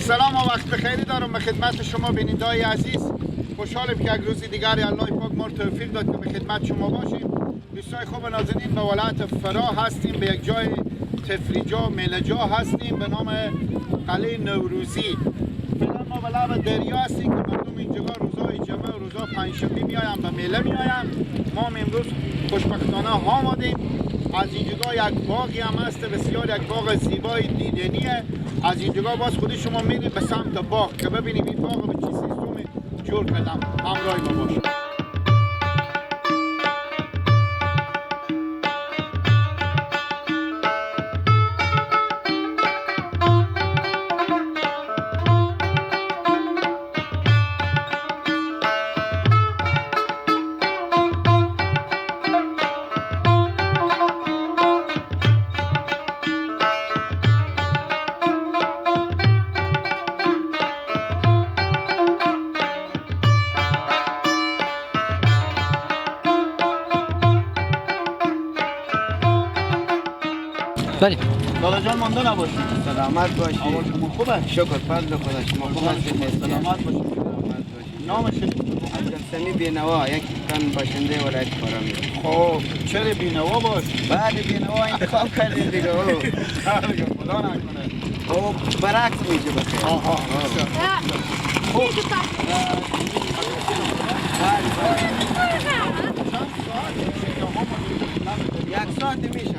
سلام و وقت بخیری دارم به خدمت شما بینندای عزیز. خوشحالم که یک روز دیگر الله پاک ما توفیق داد که به خدمت شما باشیم. دوستای خوب نازنین، به ولایت فراه هستیم، به یک جای تفریجا میلجا هستیم به نام قلعه نوروزی. فعلا ما به لب دریا هستیم که مردم اینجا روزای جمعه و روزا پنجشنبه میایم به میله میایم. ما امروز خوشبختانه آمدیم. از اینجا یک باغی هم هست، بسیار یک باغ زیبای دیدنیه. از اینجا باز خودی شما میرید به سمت باغ که ببینیم این باغ به چه سیستم جور کردم. همراه ما باشید. بله لالا جان، مانده نباشید. سلامت باشید. آقا شما خوبه؟ شکر فضل خدا، شما خوب هستید؟ سلامت باشید. سلامت باشید. نام شریف؟ عبدالسمی بینوا، یک تن باشنده ولایت فراه. خب چرا بینوا باش؟ بعد بینوا انتخاب کردید دیگه. خدا نکنه. خب برعکس میشه بخیر. آها. خب یک ساعت میشه.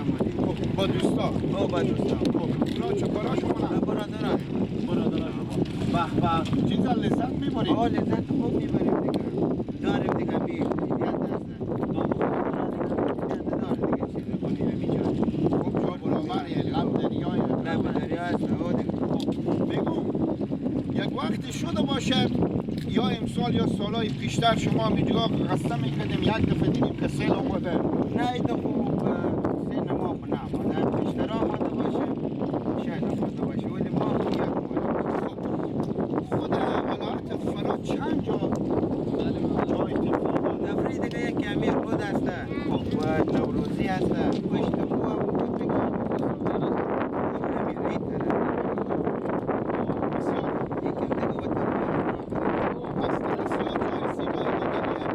با دوستا؟ خب با دوستا. خب اونا چه کارا شما؟ برادران. برادران شما. به به، چیزا لذت میبرید؟ آه لذت خوب میبریم دیگه. داریم دیگه بیش. یاد هست. داره دیگه چیز خودی همیشه. خب جا برابر یعنی لب دریای. لب دریا هست. بگو یک وقتی شده باشه یا امسال یا سالهای پیشتر شما اینجا قصه میکردیم، یک دفعه دیدیم که سیل آمده. نه این دفعه سیل ما نه آمده، پیشتر آمده باشه شاید آمده باشه، ولی ما یک بار. خود ولایت فراه چند جا جای تفریح دیگه؟ یک امیر رود هست و نوروزی هست، پشت کو هم بود دیگه. نمیره این طرف. بسیار یکم دیگه وطن بسیار جای زیبایی دیدنیه.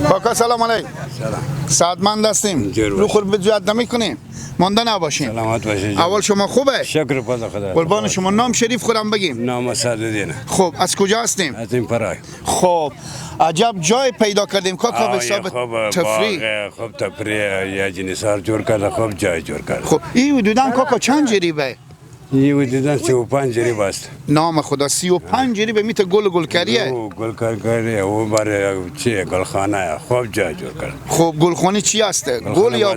کاکا سلام علیکم. سلام. سعادتمند هستیم. رو خور به نمی‌کنیم. مانده نباشیم. سلامت باشید. اول شما خوبه؟ شکر فضل خدا. قربان شما. نام شریف خودم بگیم. نام سعدالدین. خب از کجا هستیم؟ از این پرای. خب عجب جای پیدا کردیم کاکا به حساب تفریح. خب تفریح یا جنسار جور کرده، خب جای جور کرده. خب این حدوداً کاکا چند جریبه؟ این حدوداً 35 جریب است. نام خدا 35 جریب میته گل گل کریه. گل کریه او برای چیه گلخانه، خوب جای جور کرد. خب گلخانه چی هست؟ گل یا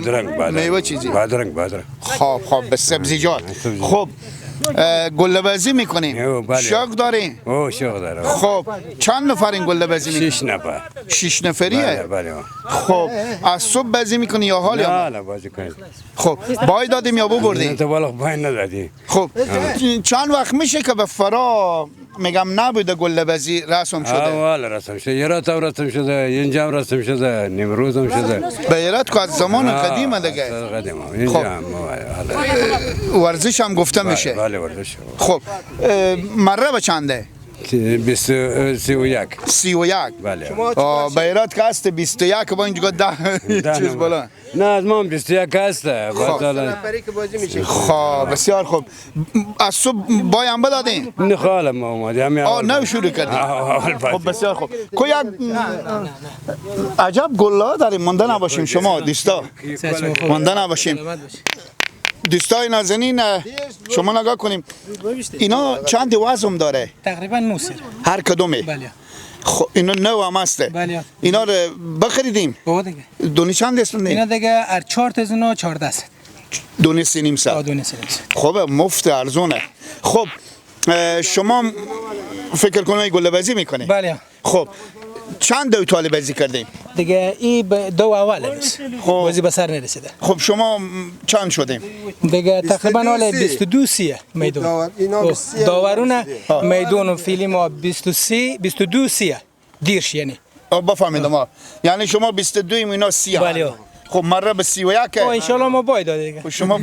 میوه چیزی؟ بادرنگ بادرنگ. خب خب به سبزیجات. خب گله بازی میکنیم. شوق داریم؟ او شوق دارم. خب چند نفر این گله بازی میکنیم؟ 6 نفر. 6 نفریه؟ بله بله. خب از صبح بازی میکنی یا حال یا؟ نه نه بازی کنیم. خب بای دادیم یا ببردیم؟ نه تو بالا بای ندادیم. خب چند وقت میشه که به فرا میگم نبوده گله بازی رسم شده؟ والا رسم شده، هرات هم رسم شده، اینجا هم رسم شده، نیمروز هم شده. به هرات که از زمان قدیمه دیگه. از قدیمه. اینجا هم ورزش هم گفته میشه. بله ورزش. خب مره به چنده؟ 31. 31. بله. به هرات که هست 21 با اینجا 10 چیز بالا. نه از ما 21 هست. خب بسیار خوب. از صبح بایم بدادین؟ نه خاله ما اومدیم. آه نه شروع کردیم. خب بسیار خوب. کو یک عجب گلا داریم، مونده نباشیم شما دوستا. مونده نباشیم. دوستای نازنین، شما نگاه کنیم اینا چند وزن داره؟ تقریبا 9 سیر. هر کدومه؟ بله. خب اینا نو هم هسته. بله. اینا رو بخریدیم؟ بابا دیگه. دونی چند است؟ اینا دیگه هر 4 تا از اینا 14 است. دونی 3.5 ساعت. دونی 3.5 ساعت. خب مفت ارزونه. خب شما فکر کنم گله بازی میکنی؟ بله. خب چند دو تاله بازی کردیم؟ دیگه این دو اول است. خب بازی به سر نرسیده. خب شما چند شدیم؟ دیگه تقریبا حالا 22 سیه میدون. داورونه میدون فیلی ما 23 22 سیه دیرش یعنی. بفهمیدم ما. یعنی شما 22 اینا 30. بله. خب مره به 31. ان شاء الله ما باید داده دیگه. شما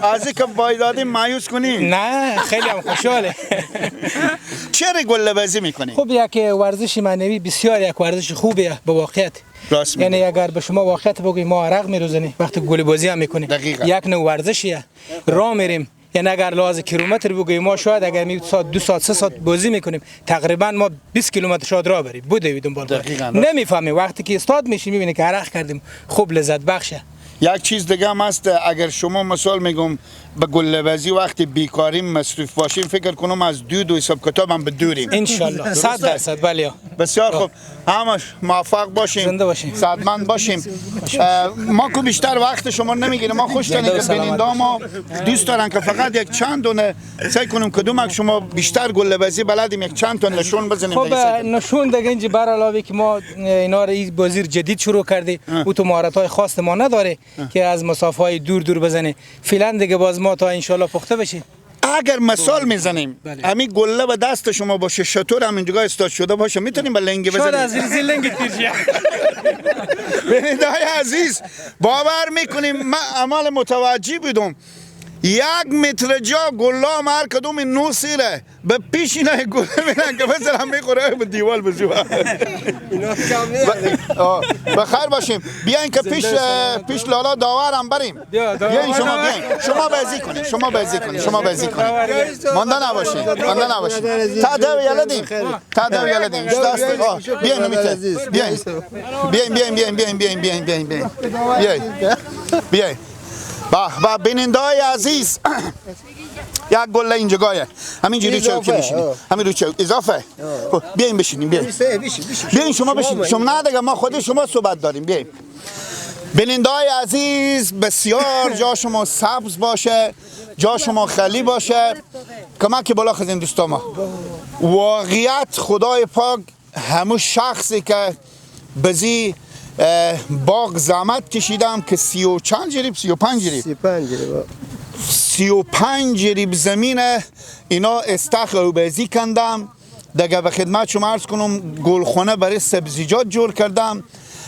از اینکه باید دادیم مایوس کنیم؟ نه خیلی هم خوشحاله. چرا گله بازی میکنی؟ خب یک ورزش معنوی بسیار یک ورزش خوبیه به واقعیت. راست یعنی اگر به شما واقعیت بگویم ما عرق میروزنیم وقتی گله بازی هم میکنیم. یک نوع ورزشیه. راه میریم، یعنی اگر لحاظ کیلومتر بگوییم ما شاید اگر می ساعت 2 ساعت 3 ساعت بازی میکنیم تقریبا ما 20 کیلومتر شاید راه بریم بودیم دنبال. نمیفهمیم وقتی که استاد میشیم میبینی که عرق کردیم. خوب لذت بخشه. یک چیز دیگه هم هست، اگر شما مثال میگم به گله بازی وقتی بیکاریم مصروف باشیم فکر کنم از دود و حساب کتاب هم بدوریم ان شاء الله 100%. بله بسیار خوب، همش موفق باشیم، زنده باشیم، صحتمند باشیم. ما که بیشتر وقت شما نمیگیریم، ما خوش داریم که بیننده ما دوست دارن که فقط یک چند دونه سعی کنیم کدوم شما بیشتر گله بازی بلدیم یک چند تا نشون بزنیم. خب نشون دیگه اینجا بر علاوه که ما اینا رو بازی جدید شروع کردیم او تو مهارت های خاص ما نداره که از مسافه‌های دور دور بزنه. فعلا دیگه باز ما تا ان شاء الله پخته بشیم. اگر مثال میزنیم همین گله به دست شما باشه، شطور هم اینجا استاد شده باشه، میتونیم به لنگ بزنیم. شاید از زیر لنگ تیر. بیننده‌های عزیز باور میکنیم من عمل متوجه بودم 1 متر جا گله هم هر کدوم 9 سیره به پیش اینا گله میرن که مثلا میخوره به دیوال بزنه. اینا کم نیست. بخیر باشیم. بیاین که پیش لالا داورم بریم. بیاین شما، بیاین شما بازی کنید، شما بازی کنید، شما بازی کنید. مانده نباشین، مانده نباشین. تا دو یلدیم، تا دو یلدیم. بیاین نمیته. بیاین بیاین بیاین بیاین بیاین بیاین بیاین بیاین بیاین بیاین. به بیننده‌های عزیز یک گله اینجا گایه همینجوری چوکی میشینیم، همین رو چوک اضافه. خب بیاین بشینیم، بیاین بیاین شما بشینیم. شما نه دیگه ما خود شما صحبت داریم. بیاین بیننده‌های عزیز، بسیار جا شما سبز باشه، جا شما خالی باشه. کمک بالا خزین دوستا ما. واقعیت خدای پاک همون شخصی که بزی باغ زحمت کشیدم که 30 و چند جریب، 35 جریب، 35 جریب زمین اینا استخر و بازی کندم دیگه. به خدمت شما عرض کنم گلخونه برای سبزیجات جور کردم.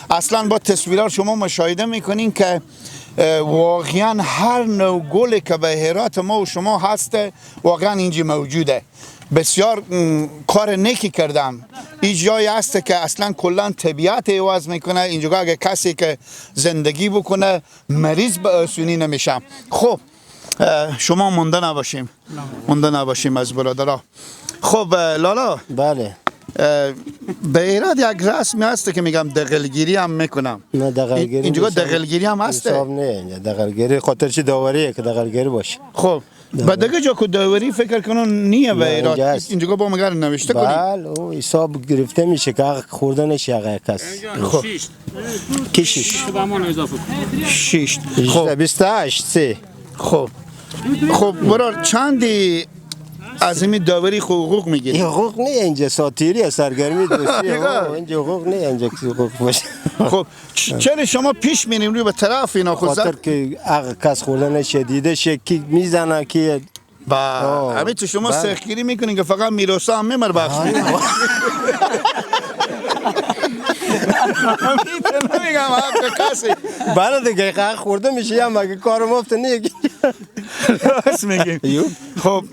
اصلا با تصویرها شما مشاهده میکنین که واقعا هر نوع گل که به هرات ما و شما هسته واقعا اینجا موجوده. بسیار کار نیکی کردم. این جایی هست که اصلا کلا طبیعت عوض میکنه. اینجا اگه کسی که زندگی بکنه مریض به آسونی نمیشه. خب شما مونده نباشیم، مونده نباشیم از برادرها. خب لالا، بله، به ایراد یک رسمی هست که میگم دغلگیری هم میکنم. نه دغلگیری اینجا دغلگیری هم هست؟ نه اینجا دغلگیری خاطر چی داوریه که دغلگیری باشه. خب به دیگه جا که داوری فکر کنم نیه به ایراد اینجا با مگر نوشته کنیم. بله او حساب گرفته میشه که حق خوردنش یک کس. خب کشش 6 خب 28 3. خب خب برار چندی از این داوری حقوق میگیری؟ حقوق نه اینجا ساتیری سرگرمی دوستی اینجا حقوق نه اینجا حقوق باشه. خب چرا شما پیش میریم روی به طرف اینا خود خاطر که حق کس خوردن شدیده کی میزنه که با همین تو شما سختگیری میکنین که فقط میرسا هم میمر بخش. نمیگم حق کسی. بله دیگه حق خورده میشه یا مگه کار مفت نیه. راست میگی. خب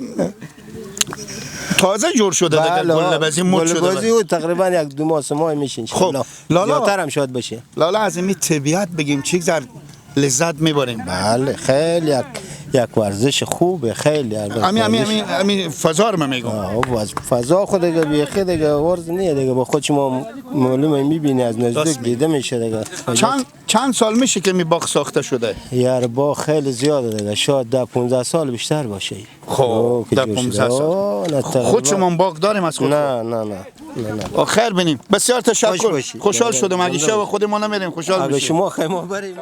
تازه جور شده دیگه گله بازی مد شده. گله بازی او تقریبا یک دو ماه سه ماه میشه. خب لالا زیادتر هم شاید بشه. لالا از این طبیعت بگیم چی لذت میبریم. بله خیلی یک ورزش خوبه خیلی. امی امی امی امی فضا رو میگم. فضا خود دیگه بیخی دیگه ورز نیه دیگه، با خود شما معلومه میبینی از نزدیک دیده میشه دیگه. چند سال میشه که می باغ ساخته شده؟ یار باغ خیلی زیاده دیگه، شاید 10 15 سال بیشتر باشه. خب 10 15 سال. خود شما باغ داریم از خود؟ نه نه نه نه. خیر بینیم. بسیار تشکر. خوشحال شدم. اگه شب خودمون نمیریم خوشحال میشیم. اگه شما خیلی بریم.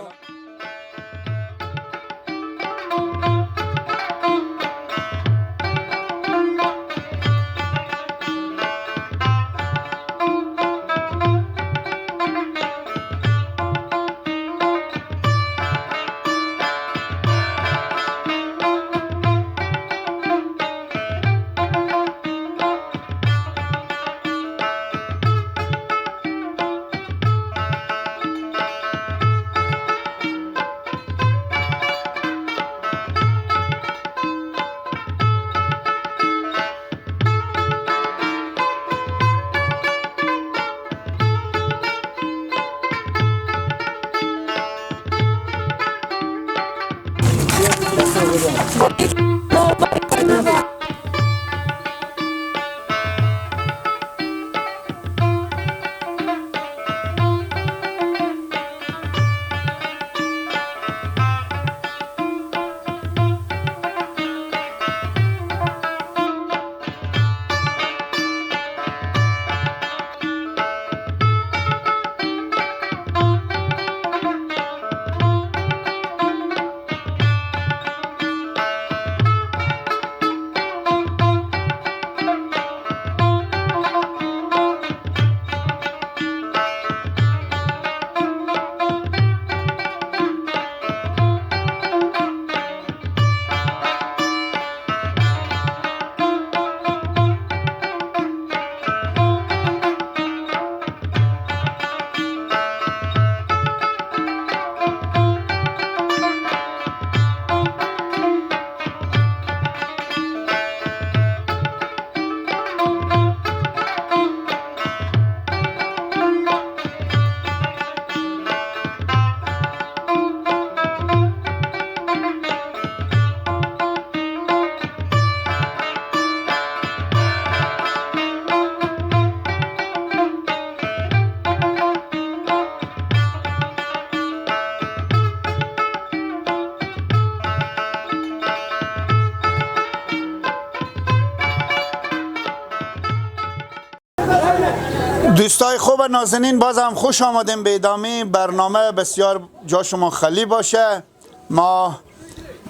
دوستای خوب نازنین، باز هم خوش آمدیم به ادامه برنامه. بسیار جا شما خالی باشه. ما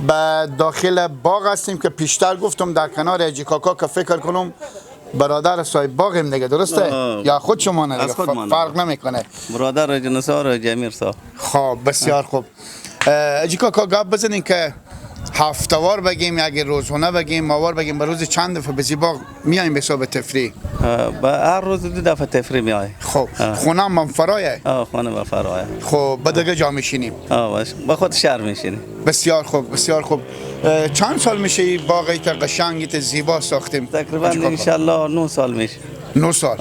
به داخل باغ هستیم که پیشتر گفتم در کنار حاجی کاکا که فکر کنم برادر صاحب باغیم دیگه، درسته؟ یا خود شما نه دیگه، فرق نمیکنه. برادر جنسار و جمیر صاحب. خب بسیار خوب. حاجی کاکا گپ بزنین که هفته‌وار بگیم یا اگه روزانه بگیم، ماوار بگیم، به روز چند دفعه به باغ میایم به حساب تفریح؟ به هر روز 2 دفعه تفریح میای. خب خونه هم فرایه؟ خانه با فرایه. خب به دیگه جا میشینیم؟ با خود شهر میشینیم. بسیار خوب بسیار خوب. چند سال میشه این باغی که قشنگی زیبا ساختیم؟ تقریبا ان شاء الله 9 سال میشه. 9 سال.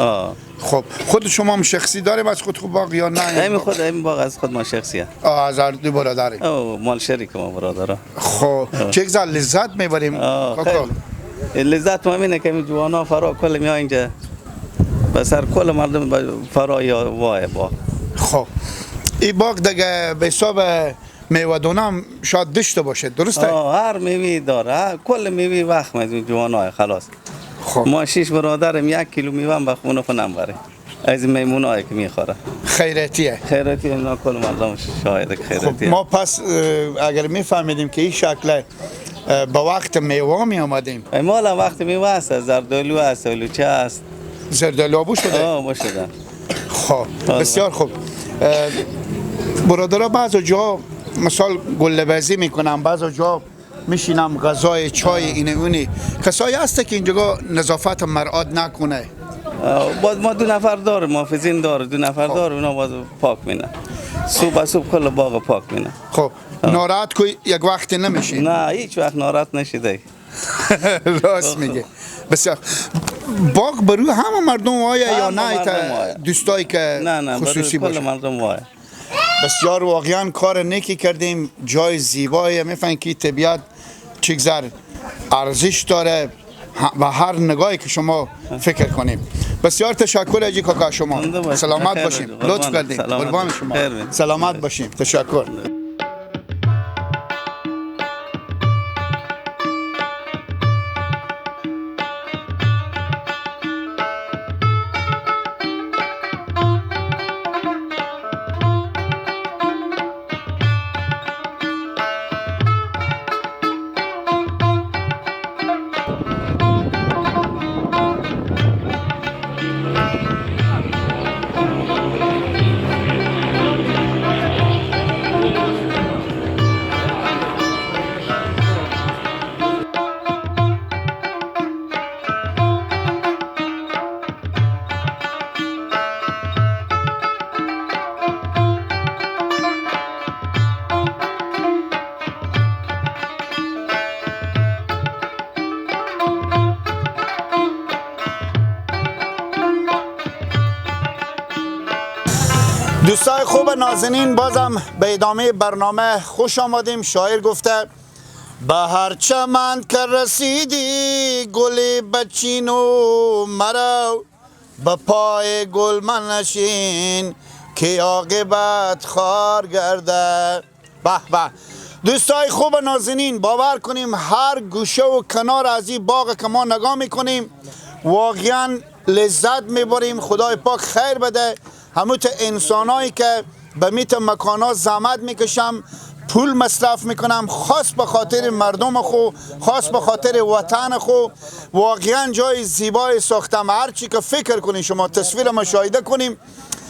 خب خود شما هم شخصی داریم از خود خوب باغ یا نه؟ همین خود همین باغ از خود ما شخصیه. از هر دو برادریم. مال شریک ما برادرها. خب چه گذر لذت میبریم کاکا. لذت ما اینه که جوانا فرا کل میای اینجا به سر کل مردم فرا یا وای باغ. خب این باغ دیگه به حساب میوه دونه هم شاید داشته باشه، درسته؟ هر میوه داره، کل میوه وقت می جوانای خلاص. خب ما 6 برادرم 1 کیلو میوه هم به خونه خونم بره از میمونایی که میخوره. خیراتیه. خیراتی اینا کل مردم شاهد خیراتیه. خب ما پس اگر میفهمیدیم که این شکل با وقت میوه می آمدیم. مال وقت میوه است، زردآلو است، آلوچه است. زردآلو بو شده؟ بو شده. خب بسیار خوب. برادرها بعض جا مثال گله‌بازی میکنن، بعض جا میشینم غذای چای اینه اونی، کسایی هست که اینجا نظافت مرعاد نکنه. باز ما 2 نفر داریم، محافظین داره، 2 نفر داره، اونا باز پاک مینه. صبح صبح کل باغ پاک مینه. خب ناراحت کو یک وقت نمیشی؟ نه هیچ وقت ناراحت نشیده. راست میگه. بسیار باغ برو همه مردم وایه یا نه دوستایی که نه نه خصوصی باشه؟ کل مردم وایه. بسیار واقعا کار نیکی کردیم. جای زیبایی، میفهمین که طبیعت چگذر ارزش داره و هر نگاهی که شما فکر کنیم. بسیار تشکر اجی کاکا شما. سلامت باشیم، لطف کردیم، قربان شما، سلامت باشیم، تشکر. دوستای خوب نازنین، بازم به ادامه برنامه خوش آمدیم. شاعر گفته به هر چمن که رسیدی گلی بچین و مرو، به پای گل من نشین که عاقبت خار گرده. به به دوستای خوب نازنین، باور کنیم هر گوشه و کنار از این باغ که ما نگاه میکنیم واقعا لذت میبریم. خدای پاک خیر بده هموت انسانایی که به میت مکانا زحمت میکشم، پول مصرف میکنم، خاص به خاطر مردم خو، خاص به خاطر وطن خو. واقعا جای زیبای ساختم. هر چی که فکر کنیم شما تصویر مشاهده کنیم،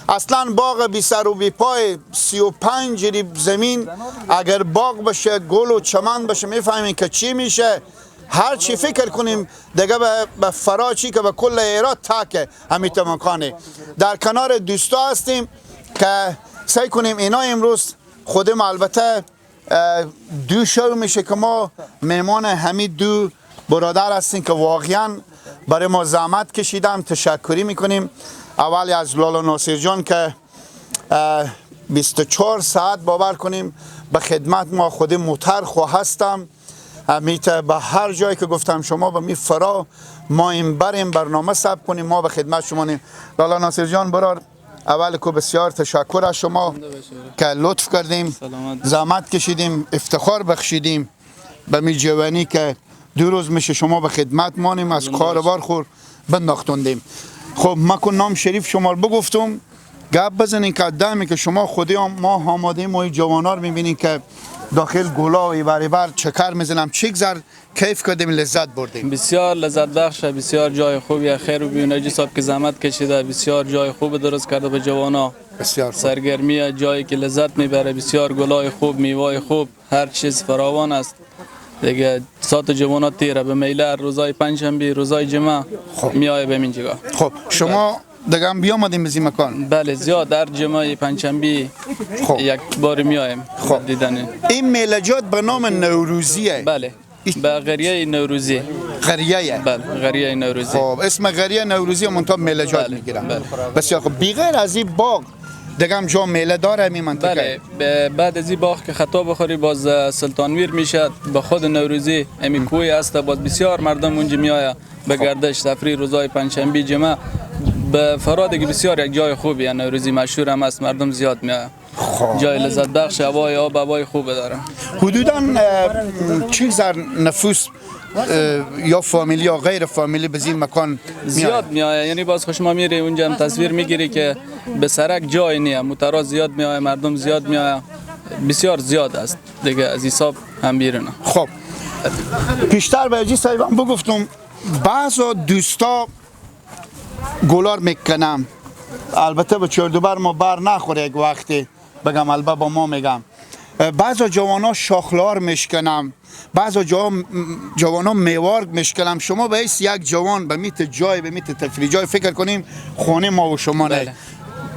اصلا باغ بی سر و بی پای 35 ریب زمین اگر باغ بشه، گل و چمن باشه، میفهمیم که چی میشه. هر چی فکر کنیم دیگه به فرا چی که به کل ایران تاکه همین مکانه. در کنار دوستا هستیم که سعی کنیم اینا امروز خودم البته دو شو میشه که ما مهمان همین دو برادر هستیم که واقعا برای ما زحمت کشیدم. تشکری میکنیم اول از لالا ناصر جان که 24 ساعت باور کنیم به خدمت ما خود موتر خو هستم. میته به هر جایی که گفتم شما به می فرا ما این بریم برنامه ثبت کنیم، ما به خدمت شما نیم. لالا ناصر جان برار، اول کو بسیار تشکر از شما که لطف کردیم، زحمت کشیدیم، افتخار بخشیدیم به می جوانی که دو روز میشه شما به خدمت مانیم، از کاربار خور بنداختوندیم. خب ما کو نام شریف شما رو بگفتم، گپ بزنین که دمی که شما خودی ما آماده و جوانا رو میبینین که داخل گلا و بر چکر میزنم، چیک کیف کردیم، لذت بردیم. بسیار لذت بخشه، بسیار جای خوبیه. خیر و بیونجی صاحب که زحمت کشیده، بسیار جای خوب درست کرده به جوانا. بسیار خوب. سرگرمی جایی که لذت میبره، بسیار گلای خوب، میوه خوب، هر چیز فراوان است. دیگه ساعت جوانا تیره به میله، روزای پنجشنبه، روزای جمعه خب میای به این جگاه. خب شما دیگه هم بیامدیم از این مکان؟ بله زیاد، در جمعه پنجشنبه خب یک بار میایم. خب دیدن این میلجات به نام نوروزیه؟ بله، به قریه نوروزی. قریه؟ بله، قریه نوروزی. خب اسم قریه نوروزی منتها میلجات میگیرم. بله. بسیار خب. بغیر از این باغ دیگه هم جا میله داره این منطقه؟ بله، بعد از این باغ که خطا بخوری باز سلطانویر میشه به خود نوروزی، امی کوی است، باز بسیار مردم اونجا میآید به گردش تفریح روزای پنجشنبه جمعه. به فراد که بسیار یک جای خوبیه، نوروزی مشهور هم است، مردم زیاد میآید. خب جای لذت بخش، هوای آب هوای خوب داره. حدوداً چه زر نفوس یا فامیلی یا غیر فامیلی به این مکان زیاد میآید؟ یعنی باز خوش ما میری اونجا هم تصویر میگیری که به سرک جای نیه، موترا زیاد میآید، مردم زیاد میآید، بسیار زیاد است دیگه، از حساب هم بیرونه. خب پیشتر به اجی صاحبم بگفتم بعضا دوستا گلار میکنم، البته به چردوبر ما بر نخوره یک وقتی بگم، البته با ما میگم بعضا جوانا شاخلار میشکنم، بعضا جوانا میوار میشکنم. شما به یک جوان به میت جای به میت تفریح جای فکر کنیم خونه ما و شما نه.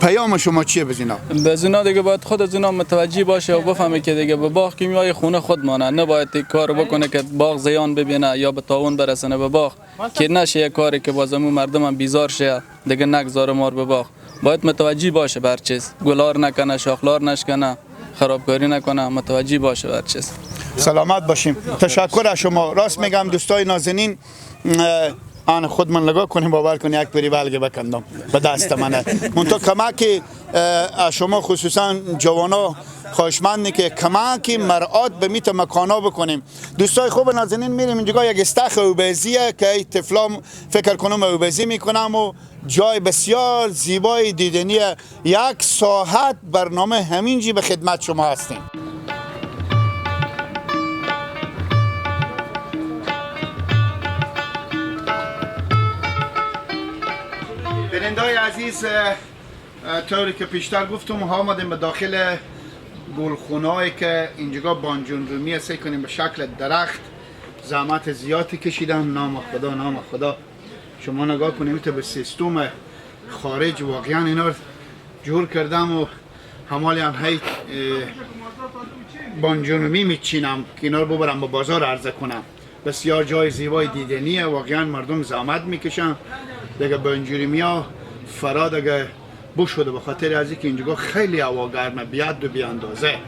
پیام شما چیه بزینا؟ بزینا دیگه باید خود از اینا متوجه باشه و بفهمه که دیگه به باغ که میای خونه خود مانه، نباید کار بکنه که باغ زیان ببینه یا به تاون برسنه به باغ، که نشه یک کاری که بازمو مردم هم بیزار شه دیگه نگذاره مار به باغ. باید متوجه باشه بر چیز، گلار نکنه، شاخلار نشکنه، خرابکاری نکنه، متوجه باشه بر چیز. سلامت باشیم. تشکر از شما. راست میگم دوستای نازنین، آن خود من لگا کنیم باور کنی یک پری بلگه بکندم به دست منه. منتها کمک شما خصوصا جوانا خواهشمند که کمک مرآت به میت مکانا بکنیم. دوستای خوب نازنین، میریم اینجا یک استخر اوبزیه که ای طفلام فکر کنم اوبزی میکنم و جای بسیار زیبای دیدنیه. یک ساعت برنامه همینجی به خدمت شما هستیم. بینندای عزیز، طوری که پیشتر گفتم ها آمدیم به داخل گلخونه‌ای که اینجا بانجان رومی سعی کنیم به شکل درخت زحمت زیادی کشیدن. نام خدا، نام خدا، شما نگاه کنیم تا به سیستم خارج واقعا اینا رو جور کردم و همالی هم هی بانجان رومی میچینم که اینا رو ببرم به بازار عرضه کنم. بسیار جای زیبای دیدنیه، واقعا مردم زحمت میکشن دیگه. بانجان رومی فرا دیگه بو شده به خاطر از اینکه اینجا خیلی هوا گرمه، بیاد و بی اندازه.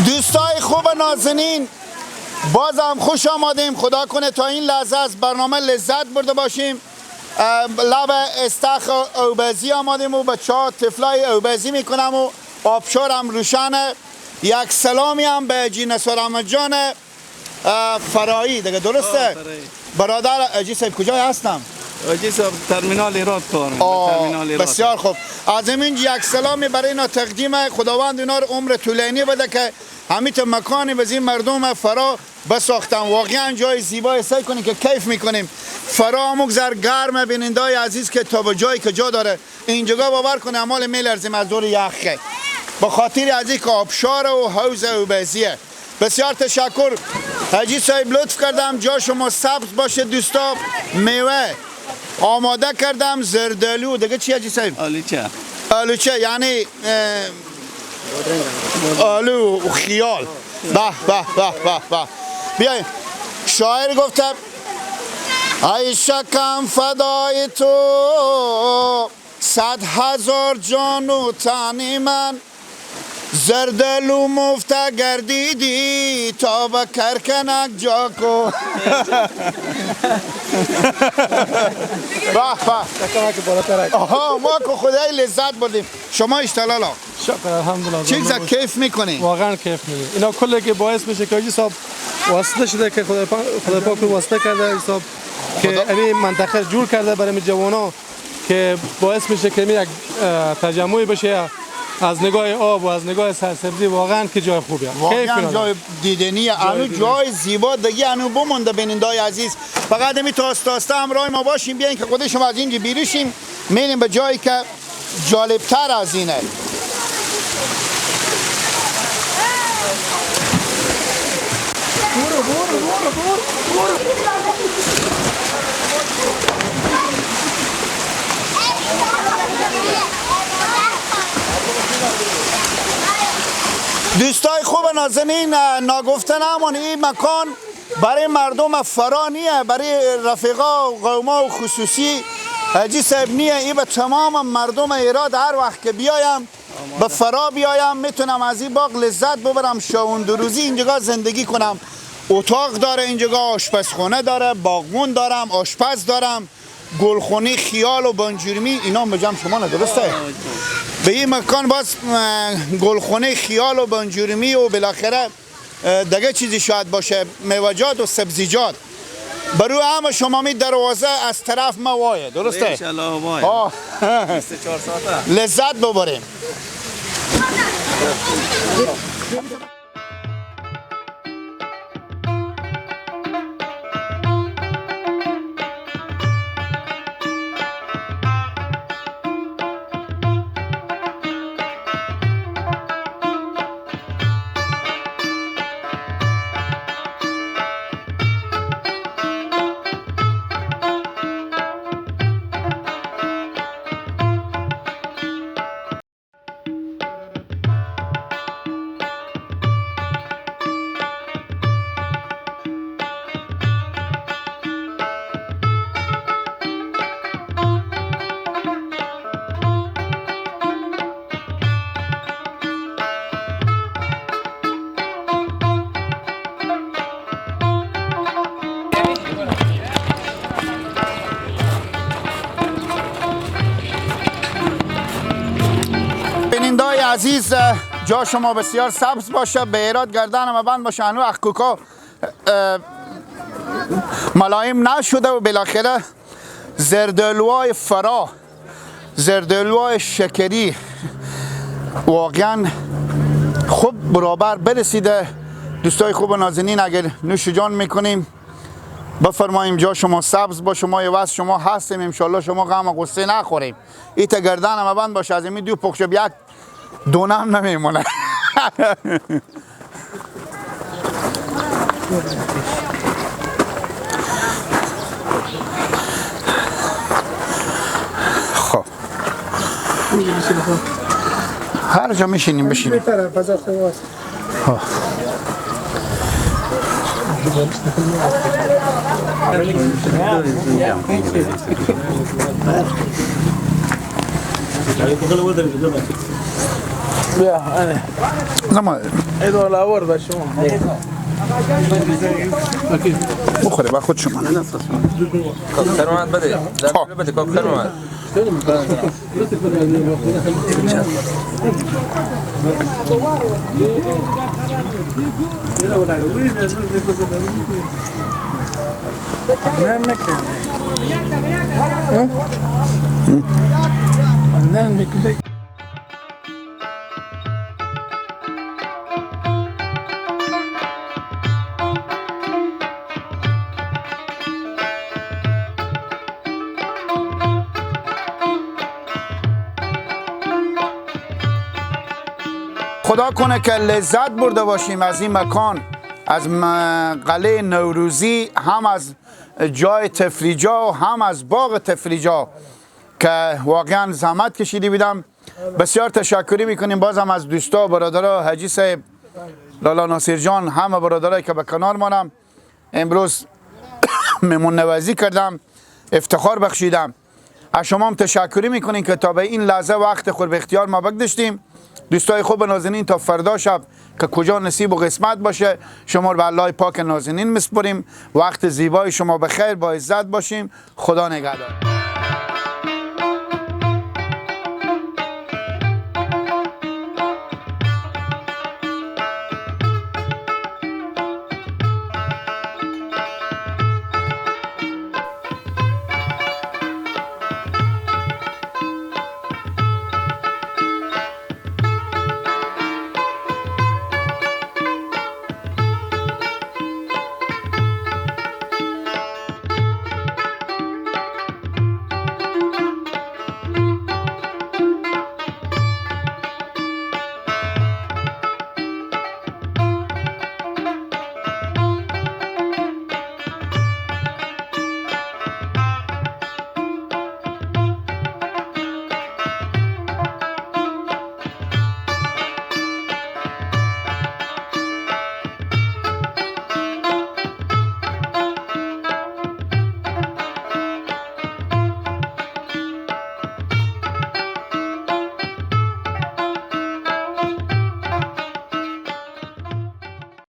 دوستای خوب نازنین، بازم خوش آمدیم. خدا کنه تا این لحظه از برنامه لذت برده باشیم. لب استخر اوبزی آمدیم و بچه ها طفلای اوبزی میکنم و آبشارم روشنه. یک سلامی هم به جی نصر احمد جان فرایی دیگه، درسته؟ برادر اجی صاحب کجای هستم؟ اجی صاحب ترمینال ایراد کار میکنه. بسیار خوب. از این یک سلامی برای اینا تقدیم، خداوند اینا رو عمر طولانی بده که همیت مکانی به این مردم فرا بساختن. واقعا جای زیبای، سعی کنیم که کیف میکنیم. فرا مگذر گرم بینندای عزیز که تا به جایی که جا داره اینجا باور کنه امال میلرزیم از دور یخه، به خاطر از اینکه آبشار و حوض اوبزیه. بسیار تشکر حاجی صاحب، لطف کردم. جا شما سبز باشه دوستا. میوه آماده کردم، زردآلو دیگه چی حاجی صاحب؟ آلوچه. آلوچه یعنی آلو و خیال. به به به به به. بیاین. شاعر گفته ای شکم فدای تو 100,000 جان و تن من، زردآلو مفت گردیدی تا به کرکنک جا کو. به به. آها ما که خدای لذت بردیم. شما اشتلالا شکر الحمدلله. چیز کیف میکنی؟ واقعا کیف میکنی. اینا کلی که باعث میشه که حاجی صاحب واسطه شده که خدای پاک واسطه کرده حاجی صاحب که همین منطقه جور کرده برای جوانا که باعث میشه که یک تجمعی بشه از نگاه آب و از نگاه سرسبزی. واقعا که جای خوبیه، واقعا جای دیدنیه، انو جای زیبا دیگه انو بمونده بینندای عزیز. فقط می تا آسته همراه ما باشیم، بیاین که خود شما از اینجا بیرشیم میریم به جایی که جالبتر از اینه. برو برو برو برو برو. دوستای خوب نازنین، ناگفته نمان این مکان برای مردم فرا نیه، برای رفیقا و قوما و خصوصی حاجی صاحب نیه. این به تمام مردم ایراد هر وقت که بیایم به فرا بیایم میتونم از این باغ لذت ببرم، شاوندروزی اینجا زندگی کنم. اتاق داره اینجا، آشپزخانه داره، باغبون دارم، آشپز دارم، گلخونی خیال و بنجرمی اینا بجام شما نه، درسته؟ به این مکان باز گلخونه خیال و بنجرمی و بالاخره دیگه چیزی شاید باشه، میوه‌جات و سبزیجات. برو هم شما می دروازه از طرف ما وایه، درسته؟ ان شاء الله وایه. 24 ساعته لذت ببریم. عزیز، جا شما بسیار سبز باشه، به ایراد گردن ما بند باشه. هنو اخکوکا ملایم نشده و بالاخره زردآلوهای فرا، زردآلوهای شکری واقعا خوب برابر برسیده. دوستای خوب و نازنین، اگر نوش جان میکنیم بفرماییم جا شما سبز باشه، ما واسه شما هستیم انشالله، شما غم و غصه نخوریم. ایت گردن ما بند باشه، از این دو پخش یک دونم نمیمونه. خب هر جا میشینیم بشینیم. بخوره با خود شما. سرمت بده. بده کاک سرمت. خدا کنه که لذت برده باشیم از این مکان، از قلعه نوروزی، هم از جای تفریجا و هم از باغ تفریجا که واقعا زحمت کشیده بودم. بسیار تشکری میکنیم بازم از دوستا و برادرها، حاجی صاحب، لالا ناصر جان، همه برادرایی که به کنار مانم امروز مهمون نوازی کردم، افتخار بخشیدم. از شما هم تشکری میکنیم که تا به این لحظه وقت خود به اختیار ما بگذاشتیم. دوستای خوب نازنین، تا فردا شب که کجا نصیب و قسمت باشه، شما رو به الله پاک نازنین میسپریم. وقت زیبای شما بخیر، با عزت باشیم. خدا نگهدار.